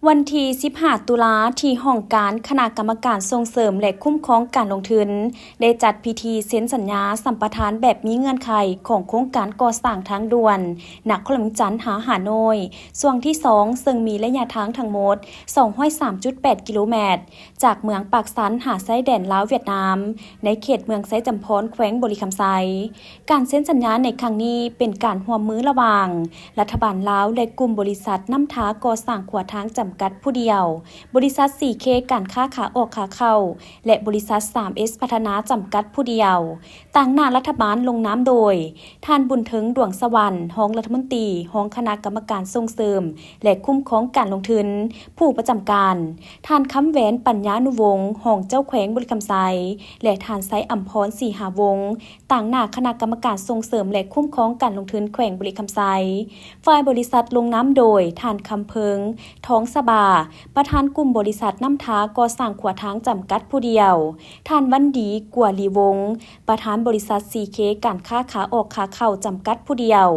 ວັນທີສິບຫ້າ ຕຸລາ ທີ່ຫ້ອງການຄະນະກຳມະການສົ່ງເສີມ ແລະ ຄຸ້ມຄອງການລົງທຶນ ໄດ້ຈັດພິທີເຊັນສັນຍາສຳປະທານແບບມີເງື່ອນໄຂຂອງໂຄງການກໍ່ສ້າງທາງດ່ວນນະຄອນຫຼວງວຽງຈັນຫາຮ່າໂນ້ຍ ຊ່ວງທີສອງ ເຊິ່ງມີໄລຍະທາງທັງໝົດສອງຮ້ອຍສາມຈຸດແປດກິໂລແມັດ ຈາກເມືອງປາກຊັນຫາຊາຍແດນລາວຫວຽດນາມ ໃນເຂດເມືອງໄຊຈຳພອນ ແຂວງບໍລິຄຳໄຊ. ການເຊັນສັນຍາໃນຄັ້ງນີ້ເປັນການຮ່ວມມືລະຫວ່າງລັດຖະບານລາວ ແລະ ກຸ່ມບໍລິສັດນ້ຳທາກໍ່ສ້າງຂົວທາງຈຳກັດຜູ້ດຽວ, ບໍລິສັດ ຊີເຄ ການຄ້າຂາອອກຂາເຂົ້າ ແລະ ບໍລິສັດ ສາມເອສ ພັດທະນາຈຳກັດຜູ້ດຽວ. ຕາງໜ້າລັດຖະບານລົງນາມໂດຍ ທ່ານ ບຸນເທິງ ດວງສະຫວັນ ຮອງລັດຖະມົນຕີ ຮອງຄະນະກຳມະການສົ່ງເສີມ ແລະ ຄຸ້ມຄອງການລົງທຶນ ຜູ້ປະຈຳການ, ທ່ານ ຄຳແຫວນ ປັນຍານຸວົງ ຮອງເຈົ້າແຂວງບໍລິຄຳໄຊ ແລະ ທ່ານ ໄຊອຳພອນ ສີຫາວົງ ຕາງໜ້າຄະນະກຳມະການສົ່ງເສີມ ແລະ ຄຸ້ມຄອງການລົງທຶນແຂວງບໍລິຄຳໄຊ. ຝ່າຍບໍລິສັດລົງນາມໂດຍ ທ່ານ ຄຳເພິງ ທອງສະບາ ປະທານກຸ່ມບໍລິສັດນ້ຳທາກໍ່ສ້າງຂົວທາງຈຳກັດຜູ້ດຽວ, ທ່ານ ວັນດີ ກົວລີວົງ ປະທານບໍລິສັດ ຊີເຄ ການຄ້າຂາອອກຂາເຂົ້າຈຳກັດຜູ້ດຽວ,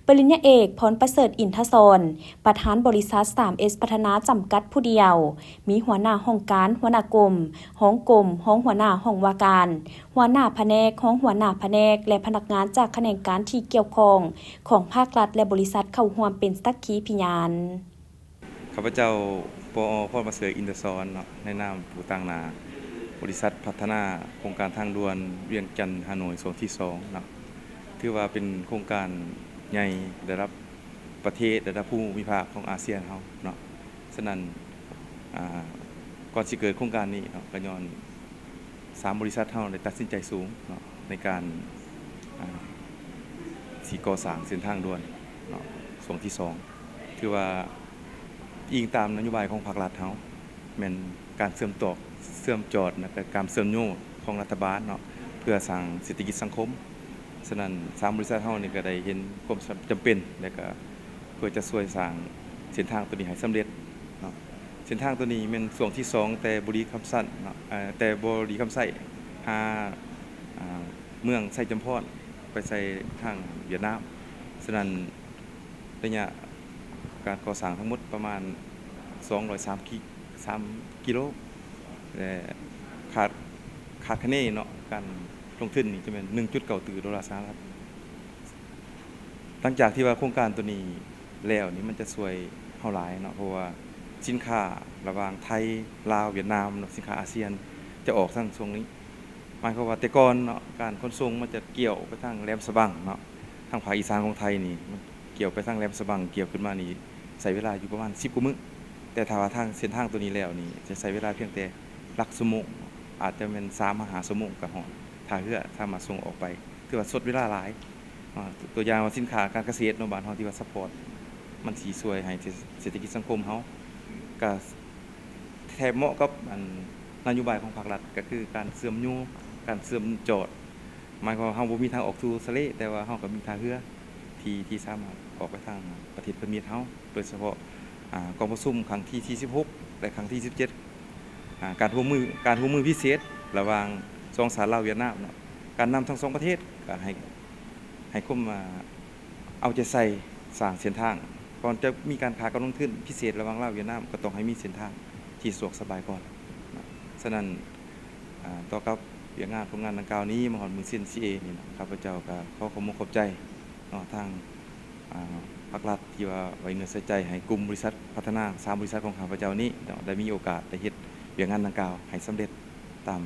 ປະລິນຍາເອກ ພອນປະເສີດ ອິນທະສອນ ປະທານບໍລິສັດ ສາມເອສ ພັດທະນາຈຳກັດຜູ້ດຽວ, ມີຫົວໜ້າຫ້ອງການ, ຫົວໜ້າກົມ, ຮອງກົມ, ຮອງຫົວໜ້າຫ້ອງວ່າການ, ຫົວໜ້າພະແນກ, ຮອງຫົວໜ້າພະແນກ ແລະ ພະນັກງານຈາກຂະແໜງການທີ່ກ່ຽວຂ້ອງຂອງພາກລັດ ແລະ ບໍລິສັດເຂົ້າຮ່ວມເປັນສັກຂີພິຍານ. ຂ້າພະເຈົ້າ ປອ ພອນປະເສີດ ອິນທະສອນເນາະ ໃນນາມຜູ້ຕາງໜ້າບໍລິສັດພັດທະນາໂຄງການທາງດ່ວນວຽງຈັນ-ຮ່າໂນ້ຍ ຊ່ວງທີສອງເນາະ, ຖືວ່າເປັນໂຄງການໃຫຍ່ລະດັບປະເທດ ລະດັບພູມິພາກຂອງອາຊຽນເຮົາເນາະ. ສະນັ້ນ ອາ ກ່ອນຊິເກີດໂຄງການນີ້ເນາະ ກໍຍ້ອນສາມບໍລິສັດເຮົາໄດ້ຕັດສິນໃຈສູງເນາະ ໃນການ ອາ ຊິກໍ່ສ້າງເສັ້ນທາງດ່ວນເນາະ ຊ່ວງທີສອງ ຖືວ່າອີງຕາມນະໂຍບາຍຂອງພາກລັດເຮົາ ແມ່ນການເຊື່ອມຕອກ ເຊື່ອມຈອດ ແລະ ກະການເຊື່ອມໂຍງຂອງລັດຖະບານເນາະ ເພື່ອສ້າງເສດຖະກິດສັງຄົມ. ສະນັ້ນ ສາມບໍລິສັດເຮົານີ້ກໍໄດ້ເຫັນຄວາມຈຳເປັນ ແລະ ກະເພື່ອຈະຊ່ວຍສ້າງເສັ້ນທາງໂຕນີ້ໃຫ້ສຳເລັດເນາະ. ເສັ້ນທາງໂຕນີ້ແມ່ນຊ່ວງທີສອງ ແຕ່ບໍລິຄຳໄຊເນາະ ເອີ ແຕ່ບໍລິຄຳໄຊຫາ ອາ ເມືອງໄຊຈຳພອນ ໄປໃສ່ທາງຫວຽດນາມ. ສະນັ້ນ ໄລຍະການກໍ່ສ້າງທັງໝົດປະມານສອງຮ້ອຍສາມກິ ສາມກິໂລ ແລະ ຄາດ ຄາດຄະເນເນາະ ການລົງທຶນນີ້ຈະແມ່ນໜຶ່ງຈຸດເກົ້າຕື້ໂດລາສະຫະລັດ. ຫຼັງຈາກທີ່ວ່າໂຄງການໂຕນີ້ແລ້ວນີ້ ມັນຈະຊ່ວຍເຮົາຫຼາຍເນາະ ເພາະວ່າສິນຄ້າລະຫວ່າງໄທ, ລາວ, ຫວຽດນາມເນາະ ສິນຄ້າອາຊຽນຈະອອກທາງຊ່ວງນີ້. ໝາຍຄວາມວ່າແຕ່ກ່ອນເນາະ ການຂົນສົ່ງມັນຈະກ່ຽວໄປທາງແຫຼມສະບັງເນາະ ທາງພາກອີສານຂອງໄທນີ້ ມັນກ່ຽວໄປທາງແຫຼມສະບັງ ກ່ຽວຂຶ້ນມານີ້ ໃຊ້ເວລາຢູ່ປະມານສິບກວ່າມື້, ແຕ່ຖ້າວ່າທາງເສັ້ນທາງໂຕນີ້ແລ້ວນີ້ ຈະໃຊ້ເວລາພຽງແຕ່ຫຼັກຊົ່ວໂມງ ອາດຈະແມ່ນສາມຫາຫ້າຊົ່ວໂມງກໍຮອດທ່າເຮືອ ສາມາດສົ່ງອອກໄປ ຖືວ່າຊົດເວລາຫຼາຍ. ອາ ຕົວຢ່າງວ່າສິນຄ້າການກະເສດເນາະ ບ້ານເຮົາທີ່ວ່າຊັບພອດ ມັນຊິຊ່ວຍໃຫ້ເສດ ເສດຖະກິດສັງຄົມເຮົາ ກະແທບເໝາະກັບ ອັນ ນະໂຍບາຍຂອງພາກລັດ ກະຄືການເຊື່ອມໂຍງ ການເຊື່ອມຈອດ. ໝາຍຄວາມວ່າເຮົາບໍ່ມີທາງອອກສູ່ທະເລ ແຕ່ວ່າເຮົາກໍມີທ່າເຮືອທີ່ ທີ່ສາມາດອອກໄປທາງປະເທດເພື່ອນມິດເຮົາ ໂດຍສະເພາະ ອາ ກອງປະຊຸມຄັ້ງທີສີ່ສິບຫົກ ແລະ ຄັ້ງທີສິບເຈັດ ອາ ການຮ່ວມມື ການຮ່ວມມືພິເສດລະຫວ່າງສອງຊາດລາວຫວຽດນາມເນາະ ການນຳທັງສອງປະເທດກໍໃຫ້ ໃຫ້ຄວາມ ອາ ເອົາໃຈໃສ່ສ້າງເສັ້ນທາງ. ກ່ອນຈະມີການຄ້າການລົງທຶນພິເສດລະຫວ່າງລາວຫວຽດນາມ ກໍຕ້ອງໃຫ້ມີເສັ້ນທາງທີ່ສະດວກສະບາຍກ່ອນເນາະ. ສະນັ້ນ ອາ ຕໍ່ກັບວຽກງານຜົນງານດັ່ງກ່າວນີ້ ມາຮອດມື້ເຊັນ ຊີເອ ນີ້ເນາະ ຂ້າພະເຈົ້າກໍຂໍຂອບອົກຂອບໃຈເນາະ ທາງ ອາ ພາກລັດທີ່ວ່າໄວ້ເນື້ອໃສ່ໃຈໃຫ້ກຸ່ມບໍລິສັດພັດທະນາ ສາມບໍລິສັດຂອງຂ້າພະເຈົ້ານີ້ເນາະ ໄດ້ມີໂອກາດໄດ້ເຮັດວຽກງານດັ່ງກ່າວໃຫ້ສຳເລັດຕາມ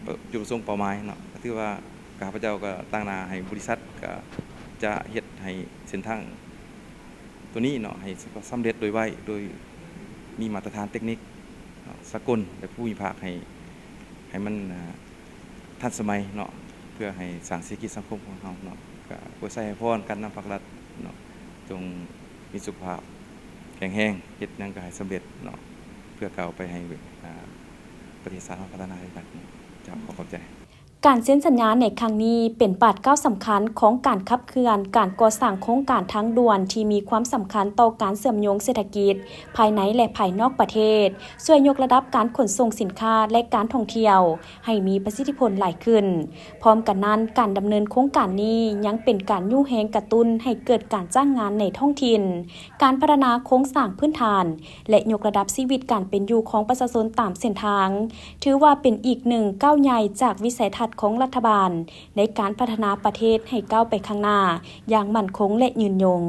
ເອີ ຈຸດປະສົງເປົ້າໝາຍເນາະ. ກໍຖືວ່າຂ້າພະເຈົ້າກໍຕາງໜ້າໃຫ້ບໍລິສັດ ກໍຈະເຮັດໃຫ້ເສັ້ນທາງໂຕນີ້ເນາະ ໃຫ້ສຳເລັດໂດຍໄວ ໂດຍມີມາດຕະຖານເຕັກນິກເນາະ ສາກົນ ແລະ ພູມິພາກ ໃຫ້ ໃຫ້ມັນ ອາ ທັນສະໄໝເນາະ ເພື່ອໃຫ້ສ້າງເສດຖະກິດສັງຄົມຂອງເຮົາເນາະ. ກໍອວຍໄຊໃຫ້ພອນ ການນຳພາກລັດເນາະ ຈົ່ງມີສຸຂະພາບແຂງແຮງ ເຮັດຫຍັງກໍໃຫ້ສຳເລັດເນາະ ເພື່ອກ້າວໄປໃຫ້ ອາ ປະເທດຊາດເຮົາພັດທະນາຄືກັນເນາະ. ເຈົ້າ ຂໍຂອບໃຈ. ການເຊັນສັນຍາໃນຄັ້ງນີ້ເປັນບາດກ້າວສຳຄັນຂອງການຂັບເຄື່ອນການກໍ່ສ້າງໂຄງການທາງດ່ວນທີ່ມີຄວາມສຳຄັນຕໍ່ການເຊື່ອມໂຍງເສດຖະກິດພາຍໃນ ແລະ ພາຍນອກປະເທດ, ຊ່ວຍຍົກລະດັບການຂົນສົ່ງສິນຄ້າ ແລະ ການທ່ອງທ່ຽວໃຫ້ມີປະສິດທິຜົນຫຼາຍຂຶ້ນ. ພ້ອມກັນນັ້ນ, ການດຳເນີນໂຄງການນີ້ຍັງເປັນການຍູ້ແຮງກະຕຸ້ນໃຫ້ເກີດການຈ້າງງານໃນທ້ອງຖິ່ນ, ການພັດທະນາໂຄງສ້າງພື້ນຖານ ແລະ ຍົກລະດັບຊີວິດການເປັນຢູ່ຂອງປະຊາຊົນຕາມເສັ້ນທາງ, ຖືວ່າເປັນອີກໜຶ່ງກ້າວໃຫຍ່ຈາກວິໄສທັດຂອງລັດຖະບານໃນການພັດທະນາປະເທດໃຫ້ກ້າວໄປຂ້າງໜ້າຢ່າງໝັ້ນຄົງ ແລະ ຍືນຍົງ.